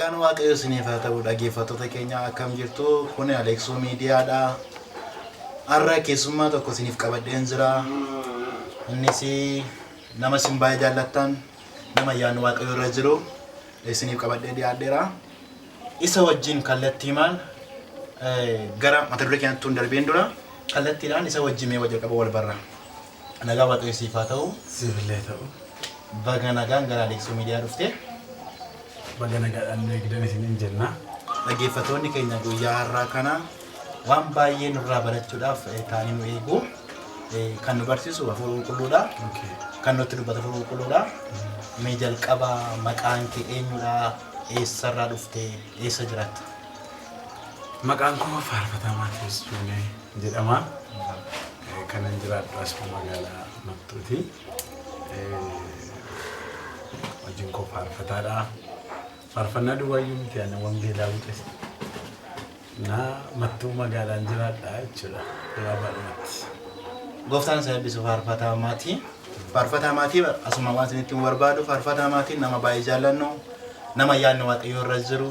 Nagaan Waaqayyo isiniif haa ta'u, dhaggeeffattoota keenya, akkam jirtu? Kun Aleeksoo Miidiyaadha. Har'a keessummaa tokko isiniif qabadheen jira. Innis nama isin baay'ee jaallattan, nama ayyaanni Waaqayyo irra jiru isiniif qabadhee dhiyaadheera. Isa wajjin kallattiimaan gara mata duree keenyatti hin darbeen dura kallattiidhaan isa wajjin mee jalqaba wal barra. Nagaa Waaqayyo siif haa ta'u. Siifillee ta'u. Baga nagaan gara Aleeksoo Miidiyaa dhufte. Baga nagaadhaan nu eegdan isiniin jenna. Dhaggeeffattoonni keenya guyyaa har'aa kana waan baay'ee nurraa barachuudhaaf taa'anii nu eegu. Kan nu barsiisu Hafuura Qulqulluudha. Kan nutti dubbatu Hafuura Qulqulluudha. Mee jalqaba maqaan kee eenyudha? Eessarraa dhufte? Eessa jiraatta? Maqaan koo Faarfataa Maatiyoos Juunee jedhama. Kanan jiraadhu asuma magaalaa Mattuuti. Hojiin koo faarfataadha. Faarfannaa duwwaayyuu miti, ani wangeelaawwiidhas. Na Mattuu magaalaan jiraadha jechuudha gabaabaadhumatti. Gooftaan isa eebbisu, Faarfataa Maatii. Faarfataa Maatii, asuma waan isinitti himuu barbaadu, Faarfataa Maatiin nama baay'ee jaallannu, nama yaadni Waaqayyoo irra jiru.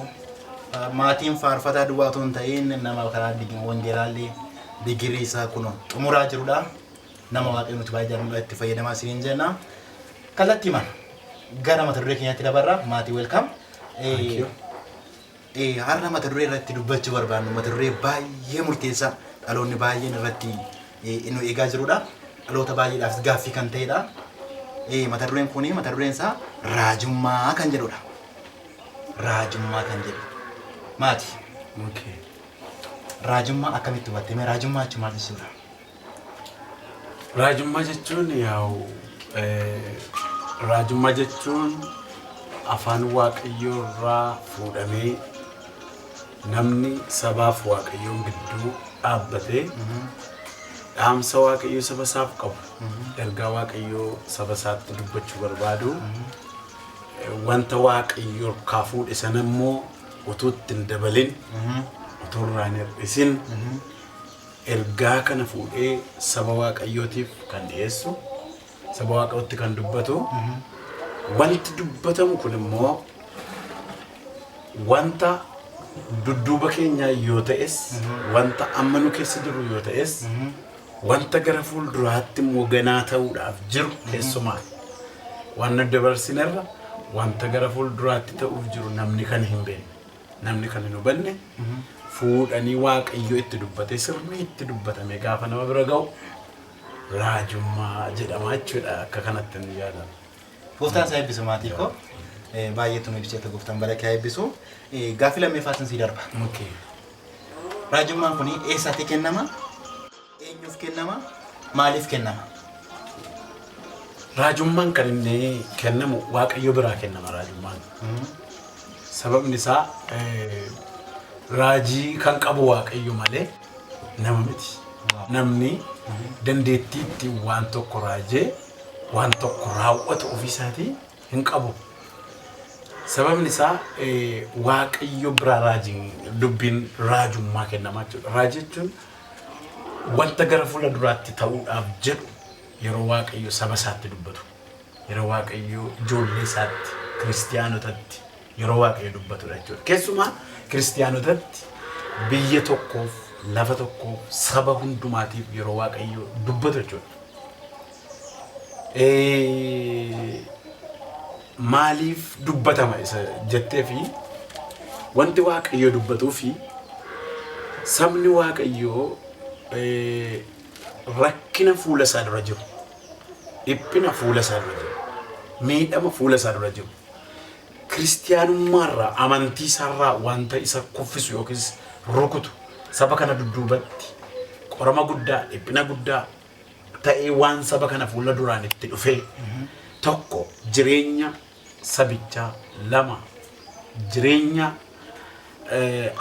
Maatiin faarfataa duwwaa otoo hin ta'in nama karaa wangeelaallee digirii isaa kun xumuraa jirudha. Nama Waaqayyo nuti baay'ee jaallannudha, itti fayyadamaa isiniin jenna. Kallattii mana gara mata duree keenyatti dabarra. Maatii, welcome. Thank you. Har'a mata duree irratti dubbachuu barbaannu mata duree baay'ee murteessaa dhaloonni baay'een irratti nu eegaa jirudha. Dhaloota baay'eedhaaf gaaffii kan ta'edha. Mata dureen kuni mata dureen isaa raajummaa kan jedhudha. Raajummaa kan jedhu. Maati, raajummaa akkamitti hubatte? Mee raajummaa jechuun maal jechuudha? Raajummaa jechuun yaa'u raajummaa jechuun afaan Waaqayyoo irraa fuudhamee namni sabaaf Waaqayyoon gidduu dhaabbatee dhaamsa Waaqayyoo saba isaaf qabu, ergaa Waaqayyoo saba isaatti dubbachuu barbaadu, wanta Waaqayyoo harkaa fuudhe sana immoo utuu itti hin dabalin, utuu irraa hin hir'isin, ergaa kana fuudhee saba Waaqayyootiif kan dhiyeessu, saba Waaqayyootti kan dubbatu, wanti dubbatamu kun immoo wanta dudduuba keenyaa yoo ta'es, wanta amma nu keessa jiru yoo ta'es, wanta gara fuulduraatti immoo ganaa ta'uudhaaf jiru, keessumaa waan nu dabarsinerra wanta gara fuulduraatti ta'uuf jiru namni kan hin beekne, namni kan hin hubanne fuudhanii Waaqayyo itti dubbatee sirrii itti dubbatame gaafa nama bira ga'u raajummaa jedhama jechuudha. Akka kanatti nu yaadama. Gooftaan isaa eebbisu, maatii koo. Baay'eetu nu ibseeta, gooftaan bara kee haa eebbisu. Gaaffii lammeeffaatiin sii darba. Raajummaan kun eessaatti kennama? Eenyuuf kennama? Maaliif kennama? Raajummaan kan inni kennamu Waaqayyo biraa kennama raajummaan. Sababni isaa raajii kan qabu Waaqayyo malee nama miti. Namni dandeettii ittiin waan tokko raajee waan tokko raawwatu ofiisaatii hin qabu. Sababni isaa Waaqayyo biraa raajiin dubbiin raajummaa kennamaa jechuudha. Raajii jechuun wanta gara fuula duraatti ta'uudhaaf jedhu yeroo Waaqayyo saba isaatti dubbatu, yeroo Waaqayyo ijoollee isaatti, kiristiyaanotatti yeroo Waaqayyo dubbatudha jechuudha. Keessumaa kiristiyaanotatti, biyya tokkoof, lafa tokkoof, saba hundumaatiif yeroo Waaqayyo dubbatu jechuudha. Maaliif dubbatama isa jettee fi wanti Waaqayyo dubbatuu fi sabni Waaqayyoo rakkina fuula isaa dura jiru, dhiphina fuula isaa dura jiru, miidhama fuula isaa dura jiru, kiristiyaanummaarraa, amantii isaarraa wanta isa kuffisu yookiis rukutu, saba kana dudduubatti qorama guddaa, dhiphina guddaa ta'ee waan saba kana fuula duraan itti dhufee, tokko jireenya sabichaa, lama jireenya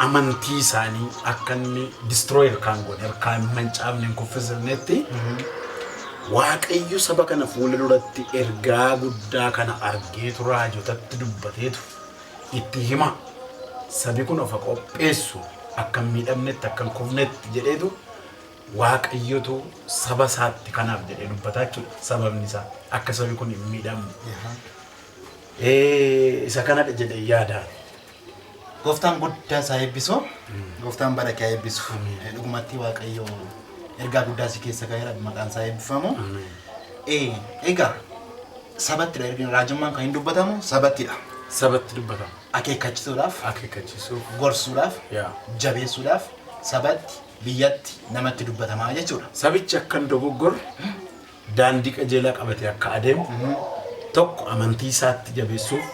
amantii isaanii akka inni destroy harkaan godhe, harkaan hin mancaafne, hin kuffisnetti, Waaqayyo saba kana fuula duratti ergaa guddaa kana argeetu raajotatti dubbateetu itti hima. Sabi kun of qopheessu, akka hin miidhamnetti, akka hin kufnetti jedheetu Waaqayyotu saba isaatti kanaaf jedhee dubbataa jechuudha. Sababni isaa akka sabi kun hin miidhamne. Isa kanadha jedhee yaada. Gooftaan guddaa isaa eebbisu. Gooftaan bara kee haa eebbisu. Dhugumatti Waaqayyo ergaa guddaa si keessa kaa'eera, maqaan isaa eebbifamu. Egaa sabattidha erga raajummaan kan hin dubbatamu sabattidha. Sabatti dubbatama. Akeekkachiisuudhaaf, Akeekkachiisuuf. Gorsuudhaaf, jabeessuudhaaf sabatti, biyyatti, namatti dubbatamaa jechuudha. Sabichi akka hin dogoggorre, daandii qajeelaa qabatee akka adeemu, tokko amantii isaatti jabeessuuf,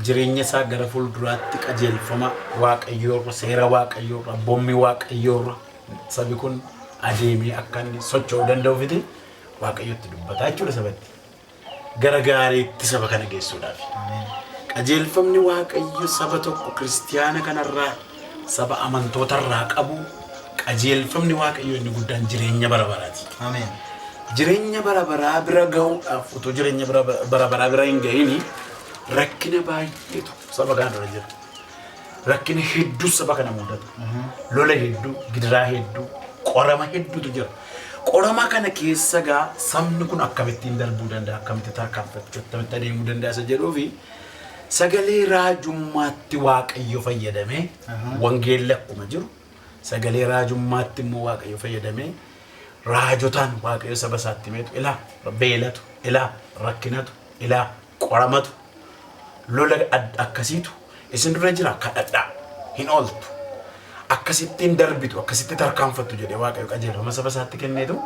jireenya isaa gara fuulduraatti qajeelfama Waaqayyoorra, seera Waaqayyoorra, abboommii Waaqayyoorra sabi kun adeemee akka inni socho'uu danda'uufiti Waaqayyotti dubbataa jechuudha sabatti. Gara gaariitti saba kana geessuudhaaf. Qajeelfamni Waaqayyo saba tokko kiristiyaana kanarraa, saba amantootarraa qabu, qajeelfamni Waaqayyo inni guddaan jireenya bara baraati. Ameen. Jireenya bara baraa bira gahuudhaaf, utuu jireenya bara baraa bira hin gahini rakkina baay'eetu saba kana dura jira. Rakkina hedduu saba kana mudata. Lola hedduu, gidiraa hedduu, qorama hedduutu jira. Qorama kana keessa gaa sabni kun akkamittiin darbuu danda'a, akkamitti tarkaanfachuu, akkamitti adeemuu danda'a isa jedhuu fi sagalee raajummaatti Waaqayyo fayyadamee, wangeelli akkuma jiru sagalee raajummaatti immoo Waaqayyo fayyadamee, raajotaan Waaqayyo saba isaatti himeetu, ilaa beelatu, ilaa rakkinatu, ilaa qoramatu, lola akkasiitu isin dura jira, kadhadhaa, hin ooltu, akkasittiin darbitu, akkasitti tarkaanfattu jedhee Waaqayyo qajeelfama saba isaatti kenneetu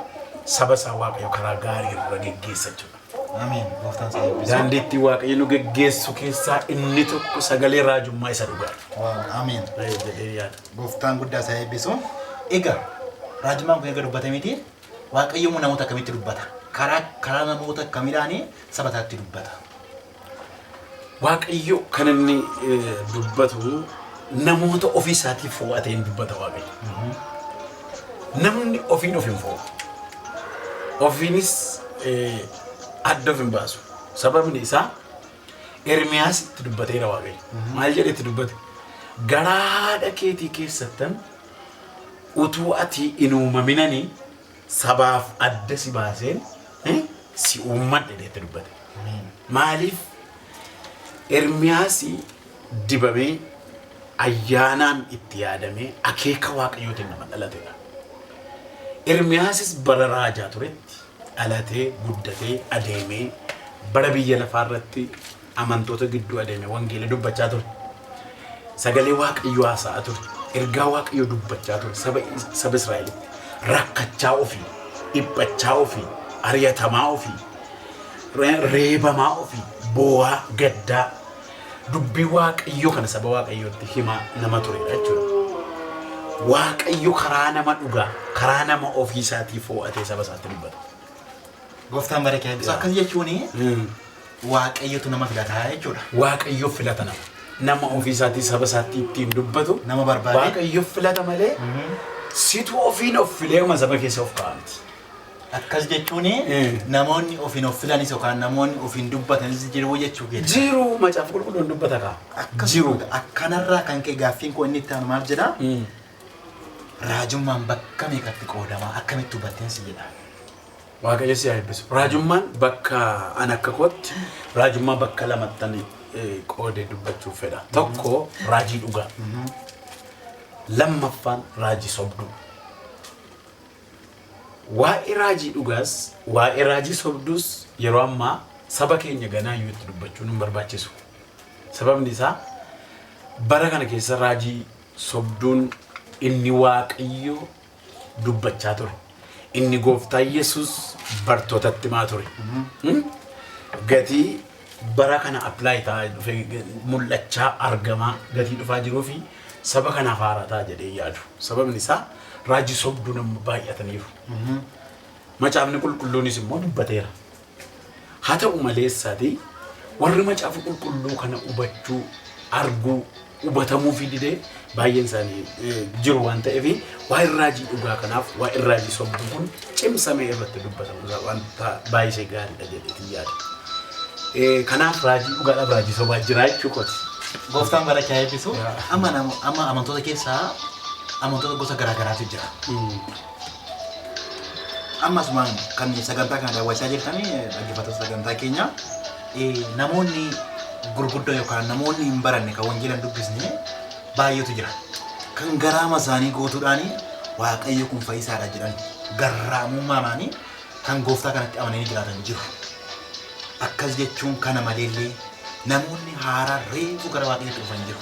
saba isaa Waaqayyo karaa gaarii irra geggeessa jechuudha. Ameen. Gooftaan isaa eebbisu. Daandii ittiin Waaqayyo nu geggeessu keessaa inni tokko sagalee raajummaa isa dhugaa. Wow. Ameen. Jedhee yaada. Gooftaan guddaa isaa eebbisu. Egaa raajummaan kun erga dubbatameeti, Waaqayyo immoo namoota akkamitti dubbata? Karaa namoota akkamiidhaanii saba isaatti dubbata? Waaqayyo kan inni dubbatu namoota ofii isaatiif fo'ateen dubbata Waaqayyo. Namni ofiin of hin fo'u. Ofiinis adda of hin baasu. Sababni isaa Ermiyaas itti dubbateera Waaqayyo. Maal jedhee itti dubbate? Garaa haadha keetii keessattan utuu ati hin uumaminani sabaaf adda si baaseen si uummadhe jedhee itti dubbate. Maaliif Ermiyaas dibamee, ayyaanaan itti yaadamee, akeeka Waaqayyootiin nama dhalatedha. Ermiyaasis bara raajaa turetti dhalatee, guddatee, adeemee, bara biyya lafaa irratti amantoota gidduu adeemee wangeela dubbachaa ture. Sagalee Waaqayyoo haasa'aa ture. Ergaa Waaqayyoo dubbachaa ture saba Israa'elitti. Rakkachaa ofii, dhiphachaa ofii, ari'atamaa ofii, reebamaa ofii, boo'aa, gaddaa, dubbii Waaqayyoo kana saba Waaqayyootti himaa nama turedha jechuudha. Waaqayyo karaa nama dhugaa, karaa nama ofii isaatii fo'atee saba isaatti dubbata. Gooftaan bara kee eebbisu. Akkas jechuun Waaqayyotu nama filataa jechuudha. Waaqayyo filata nama. Nama ofii isaatii saba isaatti ittiin dubbatu. Nama barbaade. Waaqayyo filata malee situ ofiin of filee saba keessa of kaa'amti. Akkas jechuun namoonni ofiin of filanis yookaan namoonni ofiin dubbatanis jiru jechuu keessa. Jiru, macaafa qulqulluun dubbata kaa. Akkas Jiru. Akkanarraa kan ka'e gaaffiin koo inni itti aanu maal jedhaa? Raajummaan bakka meeqatti qoodama? Akkamitti hubatteen si jedha? Waaqayyo si haa eebbisu. Raajummaan bakka an akka kootti raajummaa bakka lamattan qoodee dubbachuuf fedha. Tokko raajii dhugaa. Lammaffaan raajii sobduu. Waa'ee raajii dhugaas waa'ee raajii sobduus yeroo ammaa saba keenya ganaa iyyuu itti dubbachuun hin barbaachisu. Sababni isaa bara kana keessa raajii sobduun inni Waaqayyo dubbachaa ture, inni gooftaa Yesuus bartootatti himaa ture, gatii bara kana apply ta'aa dhufee, mul'achaa, argamaa gatii dhufaa jiruu fi saba kanaaf haaraa ta'a jedhee yaadu. Sababni isaa raajii sobduun amma baay'ataniiru. Macaafni qulqulluunis immoo dubbateera. Haa ta'u maleessaati warri macaafa qulqulluu kana hubachuu, arguu, hubatamuu fi didee baay'een isaanii jiru waan ta'eef, waa'ee raajii dhugaa kanaaf waa'ee raajii sobduu kun cimsamee irratti dubbatamu isaa wanta baay'isee gaariidha jedheetiin yaada. Kanaaf raajii dhugaadhaaf raajii sobaa jira jechuu kooti. Gooftaan bara kee haa eebbisu. Amma amantoota keessaa amantoota gosa garaa garaatu jira. Amma asumaan kan sagantaa kana daawwachaa jirtanii, dhaggeeffattoota sagantaa keenya, namoonni gurguddoo yookaan namoonni hin baranne, kan wangeela hin dubbisne baay'eetu jira. Kan garaama isaanii guutuudhaanii Waaqayyo kun fayyisaadha jedhan garraamummaamaanii kan gooftaa kanatti amananii jiraatan jiru. Akkas jechuun kana maleellee namoonni haaraa reefu gara Waaqayyootti dhufan jiru.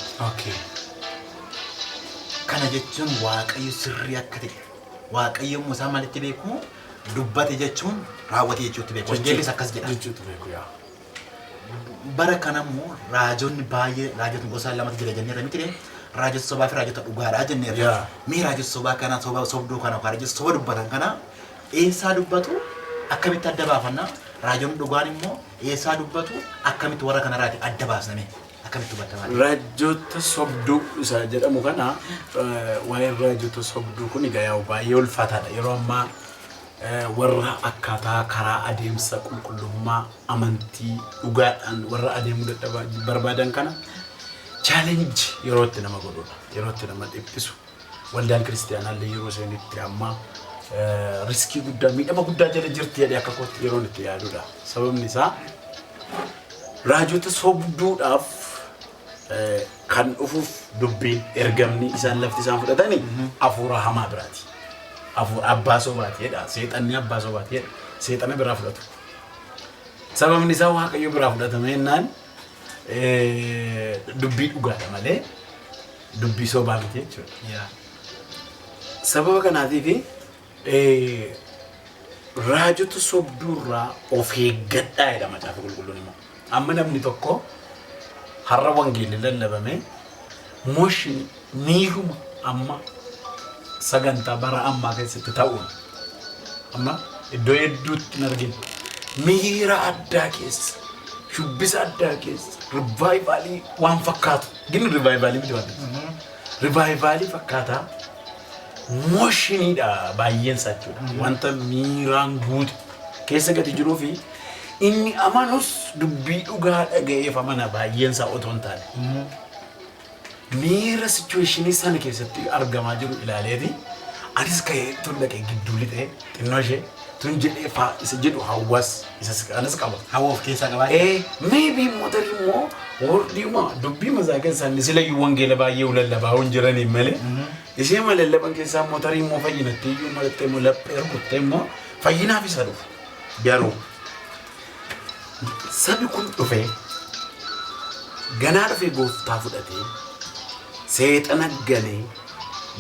Kana jechuun Waaqayyo sirrii akka ta'e, Waaqayyo immoo isaan maalitti beeku? Dubbate jechuun raawwate jechuutti beeku. Wangeellis akkas jedha. Jechuutu beeku yaa. Bara kana immoo raajonni baay'ee, raajotni gosa lamatu jira jenneerra miti ree? Raajota sobaa fi raajota dhugaadha jenneerra. Mee raajota sobaa kana, soba sobduu kana yookaan raajota soba dubbatan kana eessaa dubbatu, akkamitti adda baafanna? Raajonni dhugaan immoo eessaa dubbatu, akkamitti warra kanarraati adda baasname? Akkamitti hubattama? Raajota sobduu isa jedhamu kana, waa'een raajota sobduu kun egaa yaa'u baay'ee ulfaataadha. Yeroo ammaa warra akkaataa karaa adeemsa qulqullummaa amantii dhugaadhaan warra adeemuu dadhabaa barbaadan kana challenge yeroo itti nama godhudha. Yeroo itti nama dhiphisu. Waldaan kiristaanaallee yeroo isheen itti amma riskii guddaa, miidhama guddaa jala jirti jedhee akka kootti yeroon itti yaadudha. Sababni isaa raajota sobduudhaaf kan dhufuuf dubbiin ergamni isaan lafti isaan fudhatanii hafuura hamaa biraati. Hafuura abbaa sobaati jedha. Seexanni abbaa sobaati jedha. Seexana biraa fudhatu. Sababni isaa Waaqayyo biraa fudhatame jennaan dubbii dhugaadha malee dubbii sobaa miti jechuudha. Sababa kanaatiif raajota sobduurraa of eeggadhaa jedha Macaafa Qulqulluun immoo. Amma namni tokko har'a wangeelli lallabame motion miiruma amma sagantaa bara ammaa keessatti ta'uun amma iddoo hedduutti hin arginu. Miira addaa keessa, shubbisa addaa keessa, revivalii waan fakkaatu. Gini revivalii miti waan revivalii fakkaataa motioniidha baay'een isaa jechuudha. Wanta miiraan guutu keessa gati jiruu fi inni amanus dubbii dhugaa dhaga'eef amana baay'een isaa otoo hin taane. Miira situationii sana keessatti argamaa jiru ilaaleeti anis ka'ee tun dhaqee gidduu lixee xinnoo ishee tun jedhee faa isa jedhu hawwas isa anas qaba. Hawa of keessaa qabaa. Maybe immoo tarii immoo wordiima dubbii masaa keessaa inni silayyuu wangeela baay'ee lallabaa hin jiraniin malee ishee ma lallaban keessaa immoo tarii immoo fayyinatti iyyuu malattee immoo laphee rukuttee immoo fayyinaaf isa dhufu. Garuu sabi kun dhufee ganaa dhufee gooftaa fudhatee seexana ganee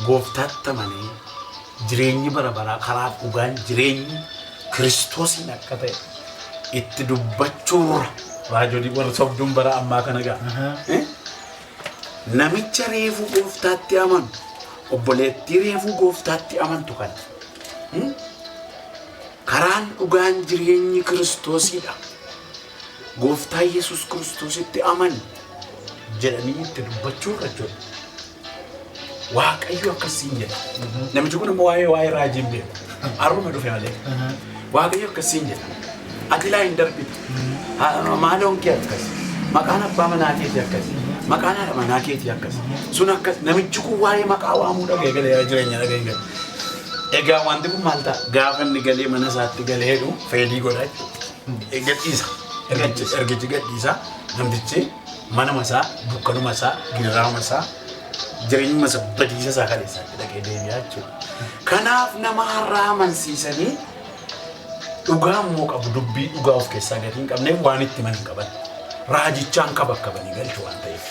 gooftaatti amanee jireenyi bara baraa karaa dhugaan jireenyi Kiristoosiin akka ta'e itti dubbachuurra raajolii warra sobduun bara ammaa kana ga'a. Namicha reefuu gooftaatti amanu, obboleettii reefuu gooftaatti amantu kana, Karaan dhugaan jireenyi Kiristoosiidha. Gooftaa Yesuus Kiristoositti amani jedhanii itti dubbachuurra jechuudha. Waaqayyo akkasiin jedha. Namichi kun immoo waa'ee raajii hin beeku. Har'uma dhufe malee. Waaqayyo akkasiin jedha. Ati laa hin darbitu. Maaloon kee akkas. Maqaan abbaa manaa keetii akkas. Maqaan haadha manaa keetii akkas. Sun akkas. Namichi kun waa'ee maqaa waamuu dhaga'e galee jireenya dhaga'e galee. Egaa wanti kun maal ta'a? Gaafa inni galee mana isaatti galee jedhu feedii godha jechuudha. Gadhiisa. Ergichi gadhiisa. Namtichi manuma isaa, dukkanuma isaa, giriraama isaa, jireenyuma isaa, badiisa isaa kan isaatti dhaqee deebi'aa jechuudha. Kanaaf nama har'aa amansiisanii dhugaa immoo qabu, dubbii dhugaa of keessaa gatii hin qabneef waan itti himan hin qaban. Raajichaan kabakkabanii galchu waan ta'eef.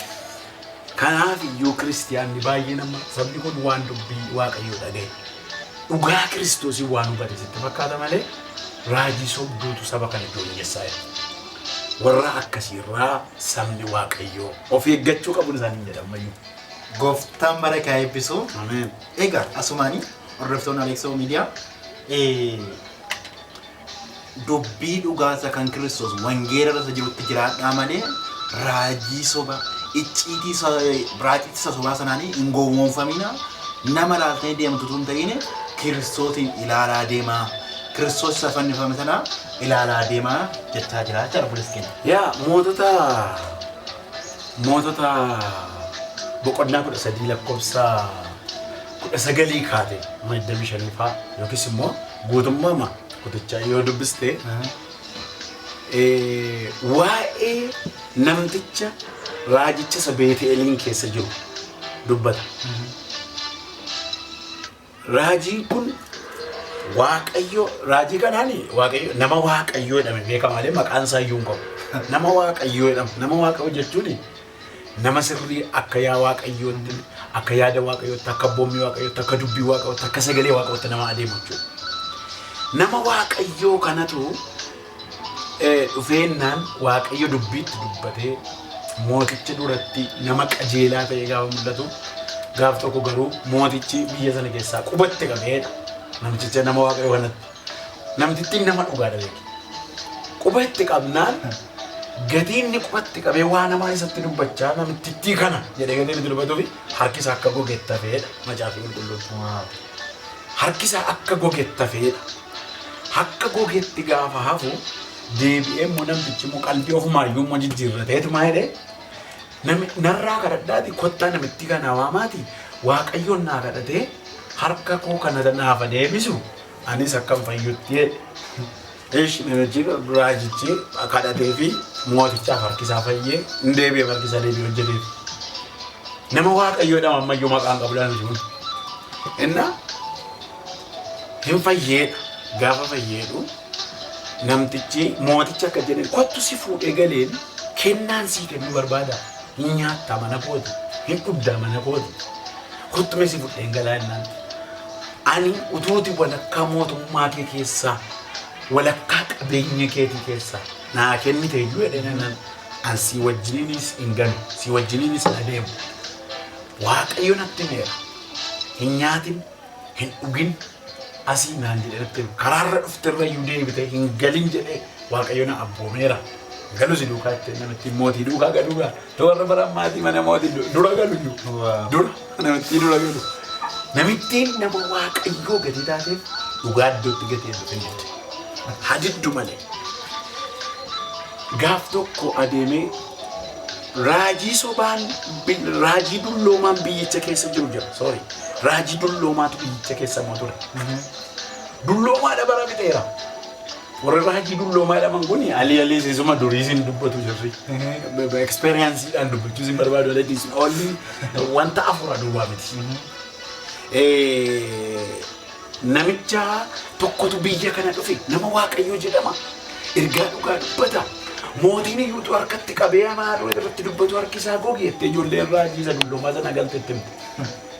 Kanaaf iyyuu kiristiyaanni baay'een amma sabni kun waan dubbii Waaqayyoo dhaga'e, dhugaa Kiristoosii waan hubate sitti fakkaata malee raajii sobduutu saba kana joonjessaa jira. Warra akkasiirraa sabni Waaqayyoo of eeggachuu qabuun isaanii jedha ammayyuu. Gooftaan bara kee haa eebbisu. Ameen. Egaa asumaanii hordoftoonni Aleeksoo Miidiyaa, dubbii dhugaasa kan Kiristoos wangeela irra jirutti jiraadhaa malee raajii soba icciitii raajiitii isa sobaa sanaanii hin gowwoomfamina. Nama ilaaltanii deemtu utuu hin ta'in Kiristoosiin ilaalaa deemaa. Kiristoos isa fannifame sana ilaalaa deemaa jechaa jira jechaadha obboleessi keenya. Yaa Mootota boqonnaa 13 lakkoofsa 19 kaate 25 faa yookiis immoo guutummaa kutichaa yoo dubbiste, waa'ee namticha raajicha isa Beete'eliin keessa jiru Dubbata. Raajiin kun Waaqayyo raajii kanaan Waaqayyo nama Waaqayyoo jedhame beekama malee maqaan isaa iyyuu hin qabu. Nama Waaqayyoo jedhama. Nama Waaqayyoo jechuun nama sirrii akka yaa Waaqayyootti, akka yaada Waaqayyootti, akka abboommii Waaqayyootti, akka dubbii Waaqayyootti, akka sagalee Waaqayyootti nama adeemu jechuudha. Nama Waaqayyoo kanatu dhufeennaan Waaqayyo dubbiitti dubbatee mooticha duratti nama qajeelaa ta'e gaafa mul'atu, gaaf tokko garuu mootichi biyya sana keessaa qubatti qabeedha. Namticha nama Waaqayyoo kanatti. Namtittiin nama dhugaadha beeki. Quba itti qabnaan gatii inni qubatti qabee waa namaa isatti dubbachaa namtittii kana jedhee gatii inni dubbatuufi harki isaa akka gogetti hafeedha Macaafi Qulqulluun. Harki isaa akka gogetti hafeedha. Akka gogetti gaafa hafu deebi'ee immoo namtichi immoo qalbii ofumaayyuu immoo jijjiirrateetu maa jedhee, nami narraa kadhadhaati kottaa namittii kana waamaati, Waaqayyoon naa kadhatee harka koo kana naaf deebisu, anis akkam fayyutti jedhe. Ish, namichi raajichi kadhatee fi mootichaaf harki isaa fayyee hin deebi'e, harki isaa deebi'ee hojjeteef. Nama Waaqayyoo jedhama, ammayyuu maqaan qabu namichi kun. Inna hin fayyeedha. Gaafa fayyeedhu namtichi mooticha akka jedhe, kottu si fuudhee galeen kennaan sii kennuu barbaada. Hin nyaattaa mana kooti, hin dhugdaa mana kooti. Kottu mee si fudheen galaa jennaan. Ani utuuti walakkaa mootummaa kee keessaa, walakkaa qabeenya keetii keessaa naa kennite iyyuu jedhee naan, an si wajjiniinis hin galu, si wajjiniinis hin adeemu. Waaqayyo natti himeera. Hin nyaatin, hin dhugin asii naan jedhee natti hime. Karaarra dhufterra iyyuu deebitee hin galin jedhee Waaqayyo na abboomeera. Galu si duukaa jettee namitti mootii duukaa galuu gaa. Warra bara ammaatii mana mootii dura galu iyyuu. Dura namittii dura galu. Namittiin nama Waaqayyoo gatii taateef dhugaa iddootti gatii hin dhufin jette. Hadiddu malee. Gaaf tokko adeemee raajii sobaan raajii dulloomaan biyyicha keessa jiru jira. Sorry. Raajii dulloomaatu biyyicha keessa immoo ture. Dulloomaadha, bara fixeera. Warri raajii dulloomaa jedhaman kun alii alii isuma durii isin dubbatu jirri. Experienceedhaan dubbachuu isin barbaadu alatti isin oolli wanta afura duwwaa miti. Namicha tokkotu biyya kana dhufe, nama Waaqayyoo jedhama. Ergaa dhugaa dubbata. Mootiin iyyuutu harkatti qabee hamaa dura irratti dubbatu harki isaa goge jettee ijoolleen raajii isa dulloomaa sana galte itti himte.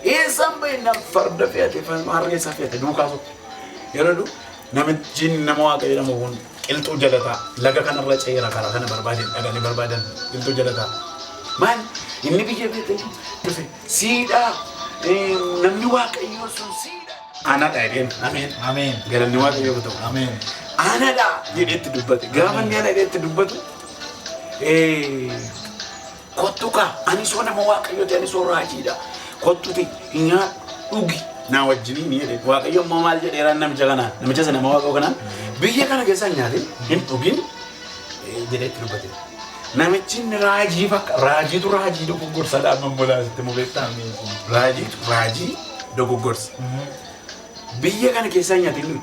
Eessaan bahinnaan farda fe'ate, harree isaa fe'ate duukaa sokke. Yeroo du namichi nama Waaqayyo jedhamu kun qilxuu jala taa'a. Laga kanarra ceera, karaa kana barbaadan dhaqanii barbaadan qilxuu jala taa'a. Maal inni biyya beekanii dhufe siidhaa, namni Waaqayyoo sun siidhaa. Anadha jedheen. Ameen. Ameen. Galanni Waaqayyoof ta'u. Ameen. Anadha jedheetti dubbate. Gaafa inni ana jedheetti dubbatu, kottu kaa, ani soo nama Waaqayyooti, ani soo raajiidha. Kottuti nyaadhu, dhugi naa wajjiniin jedhe. Waaqayyo immoo maal jedheeraan namicha kanaan, namicha sana nama Waaqayyoo kanaan, biyya kana keessa hin nyaatin, hin dhugin jedheetti dubbate. Namichi inni raajii fakka raajiitu raajii dogoggorsaadhaan mammolaasitti mu beektaa? Raajiitu raajii dogoggorsa. Biyya kana keessaa nyaatin dhugi.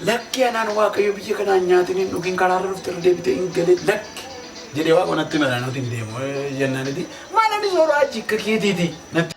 Lakki, anaan Waaqayyo biyya kanaan nyaatin hin dhugin, karaarra dhufte irra deebitee hin galee lakki jedhee Waaqa natti himera, nuti hin deemu jennaaniti. Maal, ani soo raajii akka keetiiti natti.